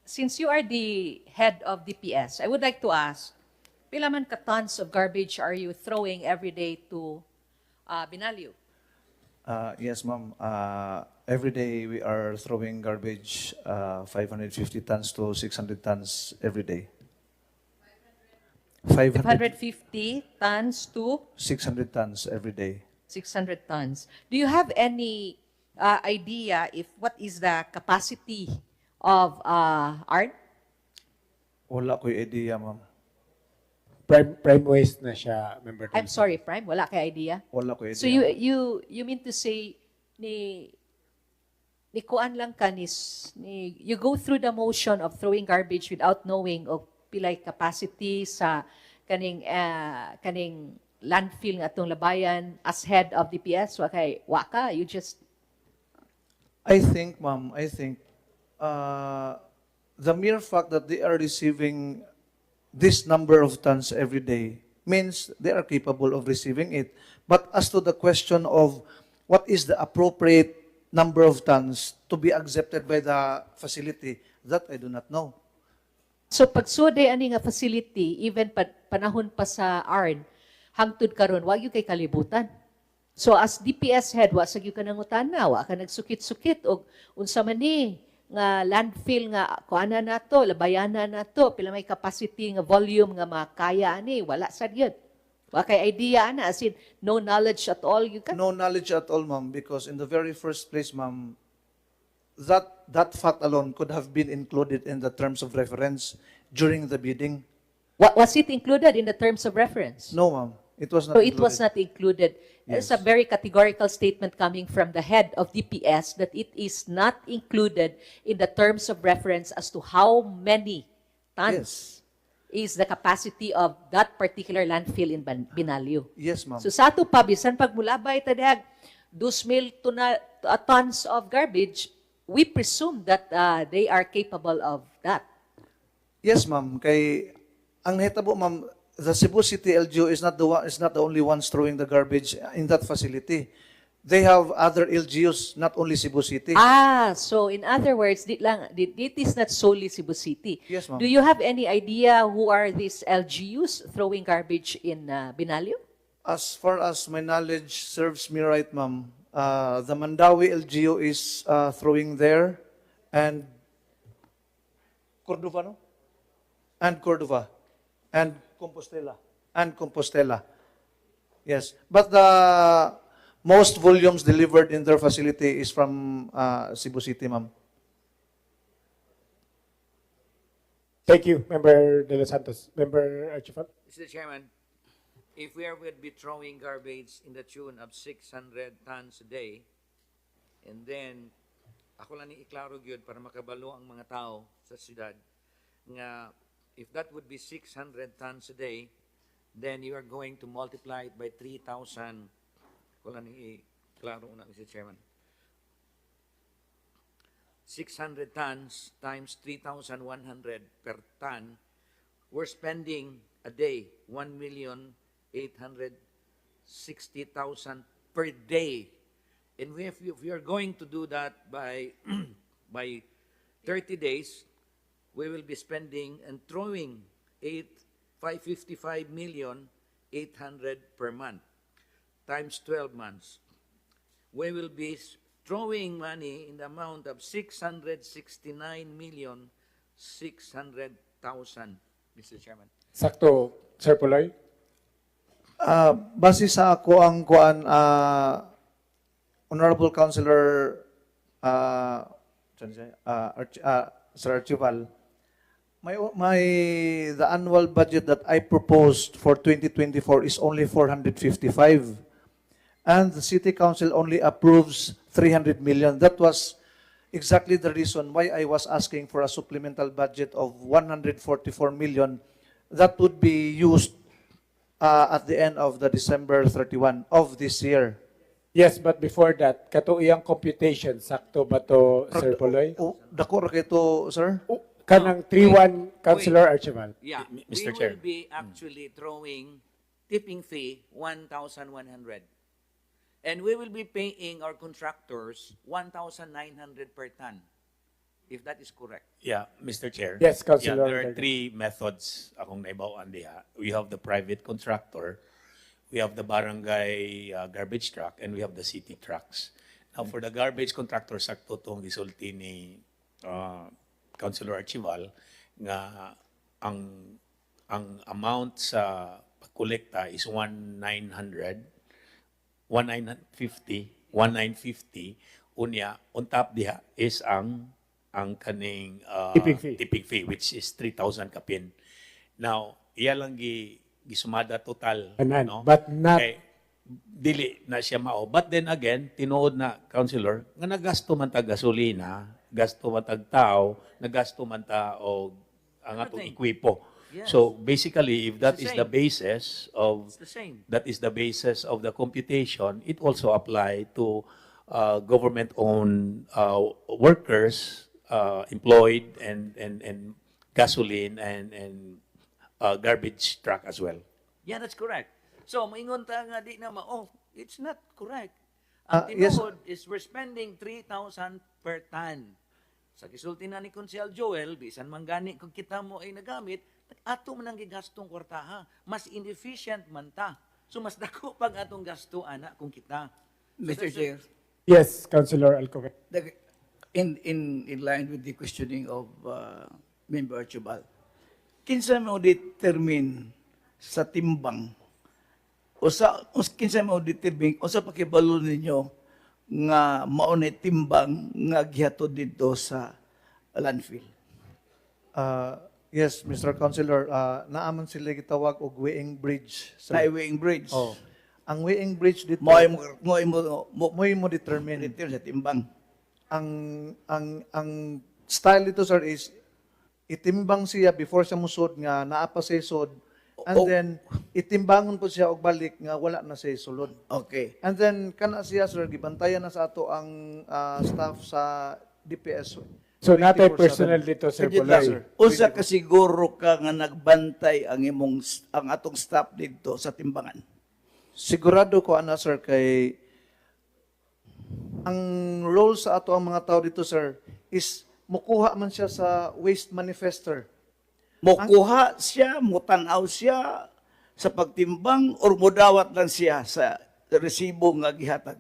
Since you are the head of DPS, I would like to ask, pila man ka tons of garbage are you throwing every day to Binaliw? Yes, ma'am. Every day we are throwing garbage, 550 tons to 600 tons every day. 500, 550 tons to 600 tons every day. 600 tons. Do you have any idea if what is the capacity of ARN? Wala ko'y idea, ma'am. Prime waste na siya, Member I'm Thompson. Sorry, Prime, wala kay idea. Wala ko'y idea. So you mean to say ni kuan lang ka ni you go through the motion of throwing garbage without knowing of pilay capacity sa kaning landfill nga atong labayan as head of DPS? Wa kay wa ka, you just I think, ma'am, I think the mere fact that they are receiving this number of tons every day means they are capable of receiving it. But as to the question of what is the appropriate number of tons to be accepted by the facility, that I do not know. So pagsuday ani nga facility, even pa, panahon pa sa ARN hangtod karon, wa gyud kay kalibutan. So as DPS head, wa sa gyud ka nangutana, wa ka nagsukit-sukit og unsa man ni nga landfill nga kuana nato, labayana nato, pila may capacity nga volume nga makaya ani? Wala sad gyud. Wa kay idea ana, as in no knowledge at all gyud ka? No knowledge at all, ma'am, because in the very first place, ma'am, that fact alone could have been included in the terms of reference during the bidding. Was it included in the terms of reference? No, ma'am. It was not So it was included. Not included. It's a very categorical statement coming from the head of DPS that it is not included in the terms of reference as to how many tons is the capacity of that particular landfill in Binaliw. Yes, ma'am. So sa ato pa, bisan pag mulabay ta dihag 2,000 tons of garbage, we presume that they are capable of that. Yes, ma'am. Kay ang nahitabo, ma'am, the Cebu City LGU is not the only ones throwing the garbage in that facility. They have other LGUs, not only Cebu City. Ah, so in other words, di lang, it is not solely Cebu City. Yes, ma'am. Do you have any idea who are these LGUs throwing garbage in Binaliw? As far as my knowledge serves me right, ma'am, the Mandaue LGU is throwing there, and Cordova, no? And Cordova, and Compostela, and Compostela. Yes, but the most volumes delivered in their facility is from Cebu City, ma'am. Thank you, Member De Los Santos. Member Archival? Mr. Chairman, if we are would be throwing garbage in the tune of 600 tons a day, and then, ako lang ni iklaro gyud para makabalo ang mga tao sa syudad, nga if that would be 600 tons a day, then you are going to multiply it by 3,000. Ako lang ni iklaro una, Mr. Chairman. 600 tons times 3,100 per ton, we're spending a day 1,860,000 per day. And if we are going to do that by 30 days, we will be spending and throwing eight, 555 million 800 per month times 12 months. We will be throwing money in the amount of 669,600,000, Mr. Chairman. Sakto, Sir Puloy? Base sa ako ang kuan, Honorable Councilor saan siya? Sir Archival, my the annual budget that I proposed for 2024 is only 455. And the City Council only approves 300 million. That was exactly the reason why I was asking for a supplemental budget of 144 million that would be used at the end of the December 31 of this year. Yes, but before that, kato iyang computation, sakto ba to, Sir Puloy? Oh, dako ra kay to, sir? Oh, kanang 3-1, Councilor Archival. Yeah, Mr. we Chair. Will be actually throwing tipping fee 1,100. And we will be paying our contractors 1,900 per ton. If that is correct. Yeah, Mr. Chair. Yes, Councilor Yeah, there are Vargas. three methods akong naibaw diha. We have the private contractor, we have the barangay garbage truck, and we have the city trucks. Now, for the garbage contractor, sakto tong gisulti ni Councilor Archival nga ang amount sa pagkolekta is 1,900, 1,950, 1,950. Unya, on top diha is ang kaning Tipping fee. Tipping fee, which is 3,000 kapin. Now, iya lang gisumada total, Tanan, no? but not- Kay, dili na siya mao. But then again, tinuod na, Councilor, nga nagasto man tag gasolina, gasto man tag tao, nagasto man ta og ang atong Everything. ekwipo. Yes. So basically, if that It's the is the same. basis of It's the same. That is the basis of the computation, it also apply to government-owned workers employed and gasoline and garbage truck as well. Yeah, that's correct. So, moingon ta nga di na mao, it's not correct. Ah, Ang yes. tinuod is we're spending 3,000 per ton. Sa gisulti na ni Konsehal Joel, bisan man gani kung kita mo ay nagamit, ato man ang gigastong kwartaha. Mas inefficient man ta. So, mas dako pag atong gasto ana kung kita. So, Mr. Chair, Yes, Councilor Alcover. in line with the questioning of Member Archibald, kinsa mo determine sa timbang o sa kinsa mo determine o sa pakibalo ninyo nga mao na timbang nga gihatod didto sa landfill? Yes, Mr. Councilor, naaman sila gitawag og weighing bridge, sir. Sa weighing bridge. Oh. Ang weighing bridge dito, Mo mo determine determine sa timbang. Ang style dito, sir, is itimbang siya before siya musod nga naa pa siya sud and then itimbangon po siya og balik nga wala na siya sulod. And then kana siya, sir, gibantayan na sa ato ang staff sa DPS So, natay 24/7. personal dito, Sir Kajit Puloy. lang, unsa ka siguro ka nga nagbantay ang atong staff didto sa timbangan? Sigurado ko ana, sir, kay ang role sa ato ang mga tao dito, sir, is mukuha man siya sa waste manifester. Mokuha siya, mutanaw siya sa pagtimbang or mudawat lang siya sa resibo nga gihatag?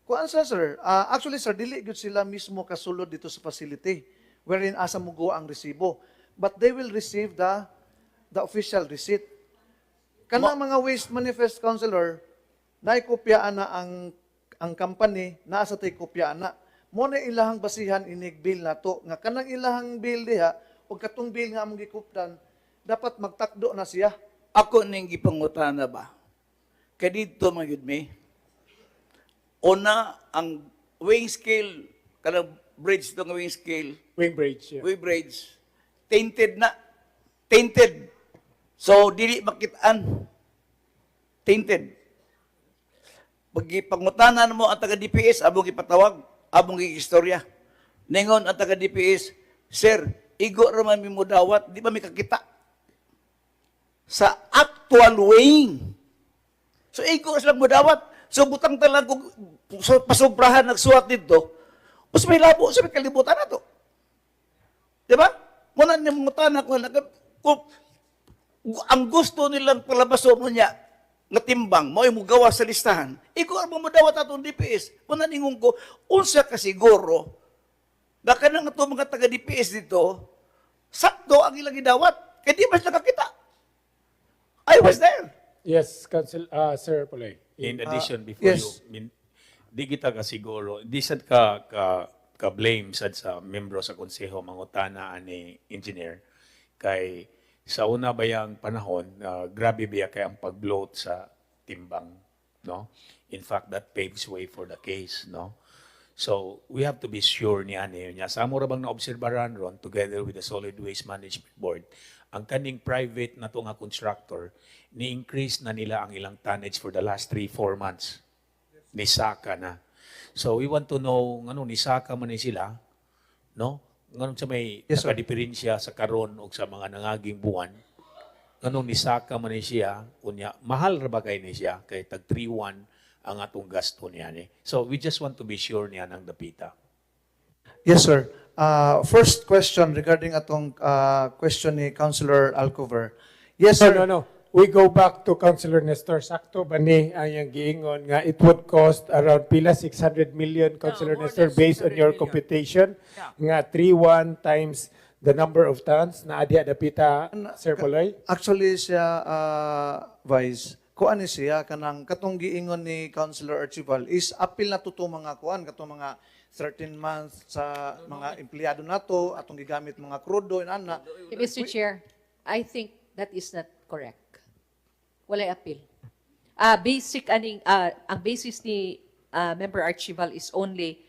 Kuan sa, sir, actually, sir, dili gyud sila mismo kasulod dito sa facility wherein asa muguwa ang resibo. But they will receive the official receipt. Kanang mga waste manifest, Councilor, naikopyaan na ang company, naa sa tay kopya na. Mo na ilahang basihan inig bill nato nga kanang ilahang bill diha ug katong bill nga among gikupdan dapat magtakdo na siya. Ako ning gipangutana ba? Kay didto man gyud mi. Una ang weighing scale, kanang bridge to nga weighing scale, Weighing bridge. Yeah. weighing bridge, tainted na. Tainted. So dili makitaan. Tainted. Pag ipangutanan mo ang taga DPS, among ipatawag, among istorya. Ningon ang taga DPS, "Sir, igo ra man mi mo dawat, di ba mi kakita sa actual weighing?" So igo sila mo dawat. So butang talang kung so, pasobrahan nagsuwat dito, mas may labo sa may kalibutan na to. Di ba? Muna ni mangutana ko na kung ang gusto nilang palabaso mo niya nga timbang mao mo gawa sa listahan. Ikaw ang mo dawat atong DPS. Muna ningon ko, unsa ka siguro nga kanang ato mga taga DPS dito sakto ang ilang gidawat kay di ba sila kakita? I was there. Yes, Council, Sir Puloy. In addition, before yes. you, min, di kita ka siguro, di sad ka blame sad sa membro sa konseho mangutana ani engineer kay sa una bayang panahon, grabe biya kay ang pag-bloat sa timbang, no? In fact, that paves way for the case, no? So we have to be sure niya ani niya. Sa amo ra bang naobserbaran ron together with the Solid Waste Management Board, ang kaning private na to nga constructor, ni-increase na nila ang ilang tonnage for the last 3-4 months. Nisaka na. So we want to know ngano nisaka man ni sila, no? Nganong sa may Yes, sir. nakadiferensya sa karon og sa mga nangaging buwan. Nganong nisaka man ni siya, unya mahal ra ba kay ni siya kay tag 3-1 ang atong gasto niya ni. So we just want to be sure niya ng dapita. Yes, sir. First question regarding atong question ni Councilor Alcover. Yes, No, sir. no. We go back to Councilor Nestor. Sakto ba ni ang iyang giingon nga it would cost around pila, 600 million, Councilor more Nestor, than based on 600 your million. computation Yeah. nga 31 times the number of tons na adya dapita, Sir Poloy? Actually siya, Vice, kuan ni siya kanang katong giingon ni Councilor Archival is apil na to mga kuan katong mga 13 months sa mga empleyado nato atong gigamit mga krudo inana. Mr. Chair, I think that is not correct. Walay appeal. Basic aning ang basis ni Member Archival is only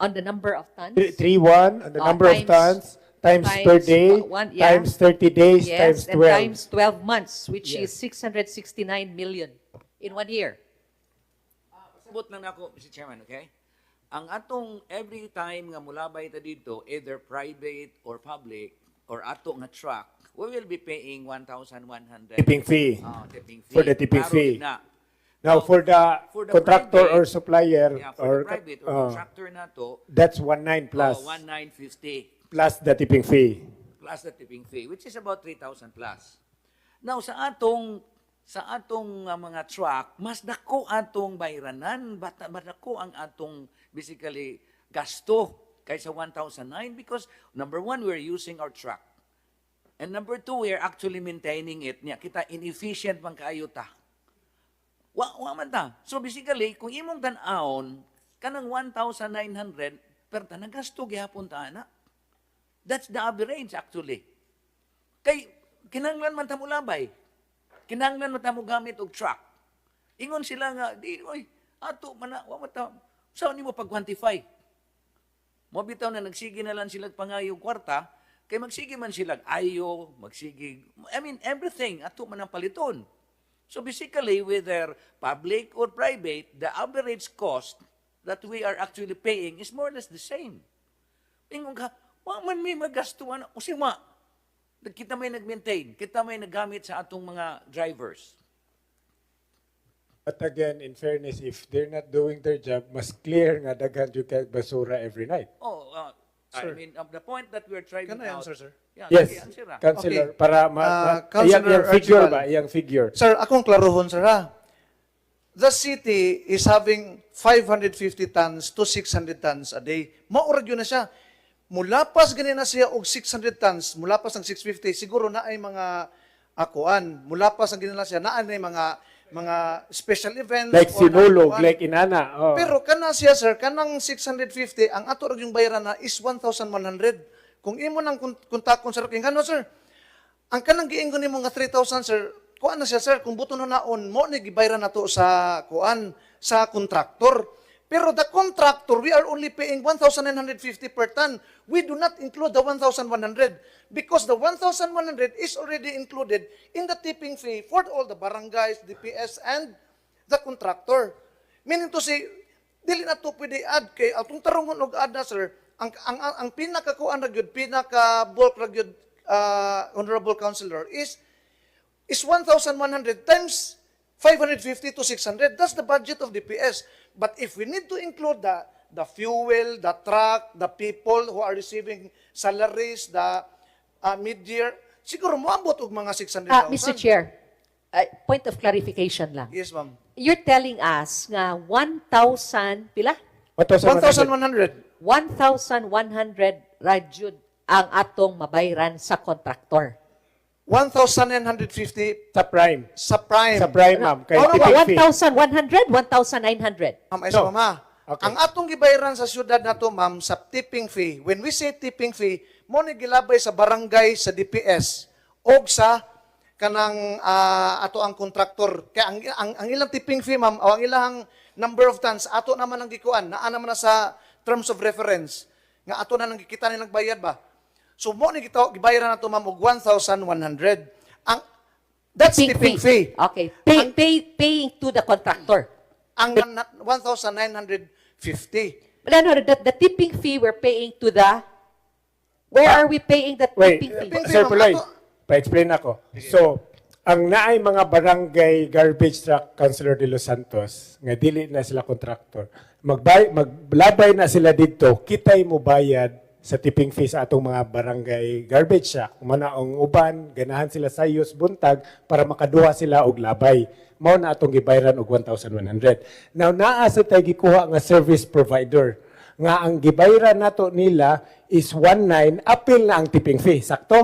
on the number of tons. 31 on the number of times- tons times per times day one, yeah. times 30 days Yes, times and 12. times 12 months, which is 669 million in one year. Pasabot lang nako, Mr. Chairman, okay? Ang atong every time nga mulabay ta dito, either private or public, or ato nga truck, we will be paying 1,100 Tipping fee. Tipping fee. For the tipping Klaro fee. na. Now, for the for the contractor private- or supplier Yeah, for or the private or contractor na to, that's 19 plus oh, 1,950 plus the tipping fee. Plus the tipping fee, which is about 3,000 plus. Now, sa atong mga truck, mas dako atong bayranan, mas dako ang atong basically gasto kaysa 1,009 because number one, we're using our truck. And number two, we are actually maintaining it. Niya, kita inefficient man kaayo ta. Wa man ta. So basically, kung imong tan-awon, kanang 1,900 per tanang gasto gihapon ta ana. That's the average actually. Kay kinanglan man ta molabay. Kinanglan man ta mo gamit og truck. Ingon sila nga di oy ato man na wa man ta sa nimo pag-quantify. Mo bitaw na nagsige na lang sila pangayo kwarta kay magsige man sila ayo, magsige, I mean, everything ato man ang paliton. So basically, whether public or private, the average cost that we are actually paying is more or less the same. Ingon ka, wa man may magastuan o wa. Kita may nag-maintain, kita may naggamit sa atong mga drivers. But again, in fairness, if they're not doing their job, mas clear nga daghan jud kay basura every night. Oh, I mean, the point that we're trying Can I out. answer, sir? Yeah, Yes, sige, answer, ah. Councilor, Okay. para ma, Councilor iyang figure Archibald. ba, iyang figure. Sir, akong klarohon, sir, ha. The city is having 550 tons to 600 tons a day. Maurag yun na siya. Mulapas gani na siya og 600 tons, mulapas ang 650, siguro na ay mga akuan. Mulapas ang gani na siya, naa na mga special events Like or sinulog, akuan. like inana. Oh. Pero kana siya, sir, kanang 650, ang ato ra yung bayaran na is 1,100. Kung imo nang kontakon, sir, kay ngano, sir? Ang kanang giingon nimo nga 3,000, sir, kuan na siya, sir, kung buto na naon mo ni gibayaran nato sa kuan sa contractor. Pero the contractor, we are only paying 1,950 per ton. We do not include the 1,100 because the 1,100 is already included in the tipping fee for all the barangays, DPS, and the contractor. Meaning to say, dili na to pwede add kay atong tarungon og add na, sir, ang pinakakuan ra gyud, pinaka bulk ra gyud, honorable councilor, is 1,100 times 550 to 600. That's the budget of DPS. But if we need to include the fuel, the truck, the people who are receiving salaries, the mid-year, siguro moabot og mga 600,000. Mr. Chair, point of clarification lang. Yes, ma'am. You're telling us nga 1,000, pila? 1,100. 1,100. 1,100 ra jud ang atong mabayran sa kontraktor. 1,950 Sa prime. sa prime. Sa prime, ma'am. Kay Oh, no, tipping fee. 1,100, 1,900. Ma'am, ay No. sa ma'am, ha? Okay. Ang atong gibayaran sa syudad nato, ma'am, sa tipping fee, when we say tipping fee, mo ni gilabay sa barangay, sa DPS, og sa kanang ato ang kontraktor. Kaya ang ilang tipping fee, ma'am, o ang ilang number of tons, ato naman ang gikuan, naa naman na sa terms of reference, nga ato na nang gikita nilang bayad ba. So mo ni gitaw gibayaran nato, ma'am, og 1,100. Ang that's tipping fee. Okay. Paying to the contractor. Ang 1,950. No, the tipping fee we're paying to the, where are we paying the Wait, tipping fee? Tipping fee, Sir ma'am, Puloy, pa-explain ako. So, ang naay mga barangay garbage truck, Councilor De Los Santos, nga dili na sila contractor, magbay, maglabay na sila dito, kitay mo bayad sa tipping fee sa atong mga barangay garbage shack. Mana ang uban, ganahan sila sa use buntag para makaduha sila og labay. Mao na atong gibayran og 1,100. Now naa sa tay gikuha nga service provider nga ang gibayran nato nila is 1,900, apil na ang tipping fee. Sakto?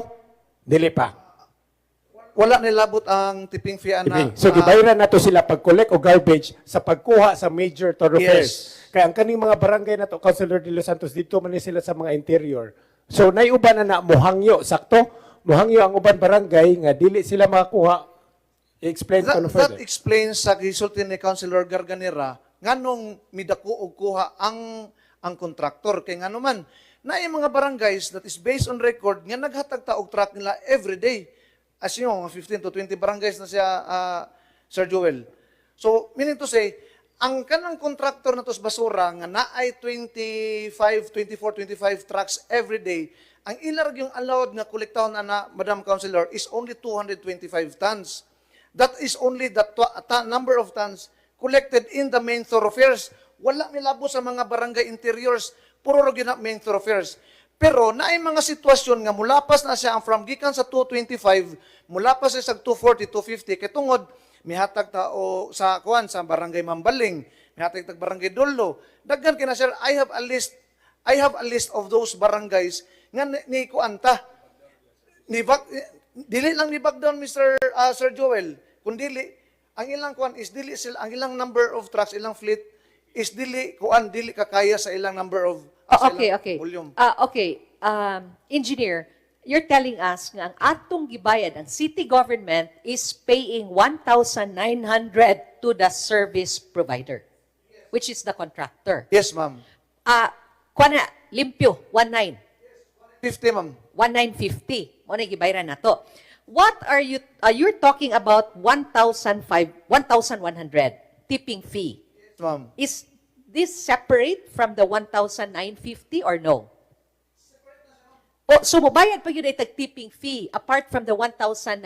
Dili pa. Wala nilabot ang tipping fee ana. Tipping. So gibayran nato sila pag-collect og garbage sa pagkuha sa major thoroughfares. Yes. Kaya ang kaning mga barangay nato, Councilor De Los Santos, dito man ni sila sa mga interior. So naiuban na na mohangyo, sakto? Mohangyo ang uban barangay nga dili sila makakuha. I-explain ko That, no that further. explains sa gisulti ni Councilor Garganera nganong midako og kuha ang kontraktor kay ngano man naay mga barangays that is based on record nga naghatag ta og truck nila every day, as you know, mga 15 to 20 barangays na siya, Sir Joel. So meaning to say, ang kanang kontraktor na tos basura nga naay 25, 24, 25 trucks every day, ang ilar yung allowed nga kolektahon ana, Madam Councilor, is only 225 tons. That is only the number of tons collected in the main thoroughfares. Wala milabo sa mga barangay interiors. Puro ra gyud na main thoroughfares. Pero naay mga sitwasyon nga mulapas na siya ang from gikan sa 225, mulapas siya sa 240, 250 kay tungod mihatag ta o sa kuan sa barangay Mambaling, mihatag tag barangay Dolo. Daghan kay na, sir, I have a list of those barangays nga ni kuan ta ni back, dili lang ni back down, Mr. Sir Joel, kundi ang ilang kuan is dili sila, ang ilang number of trucks, ilang fleet is dili kuan, dili kakaya sa ilang number of Oh, sa okay, ilang okay. volume. Ah, okay. Engineer, you're telling us nga ang atong gibayad, ang city government is paying 1,900 to the service provider, which is the contractor. Yes, ma'am. Ah, kuha na, limpyo, 1,900. 50, ma'am. 1,950. Mo na gibayran nato. What are you you're talking about 1,005 1,100 tipping fee. Yes, ma'am. Is this separate from the 1,950 or no? Oh, so mobayad pa gyud ay tag tipping fee apart from the 1,950.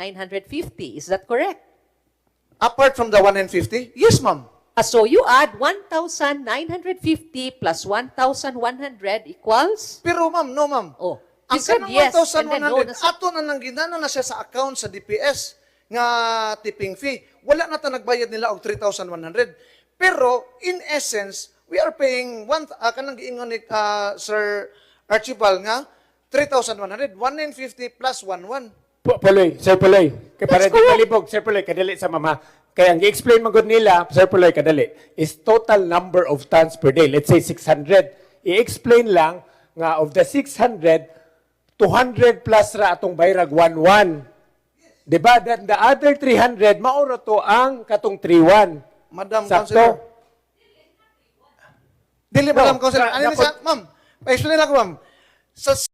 Is that correct? Apart from the 150? Yes, ma'am. Ah, so you add 1,950 plus 1,100 equals? Pero ma'am, no, ma'am. Oh, ang you said kanang yes, and then no 1,100, na ato na nang ginana na siya sa account sa DPS nga tipping fee. Wala na ta nagbayad nila og 3,100. Pero in essence, we are paying one kanang giingon ni Sir Archibald nga 3,100, 1,950 plus 11. Puloy, Sir Puloy. Kay para That's di correct. malibog, Sir Puloy, kadali sa mama. Kaya ang gi-explain man gud nila, Sir Puloy, kadali, is total number of tons per day. Let's say 600. I-explain lang nga of the 600, 200 plus ra atong bayrag 11. Diba? Then the other 300, mauro to ang katong 31. Madam Sakto? Councilor. Dili, No, Madam Councilor. Ano dapat- siya, ma'am? Pa-explain ako, ma'am. Sa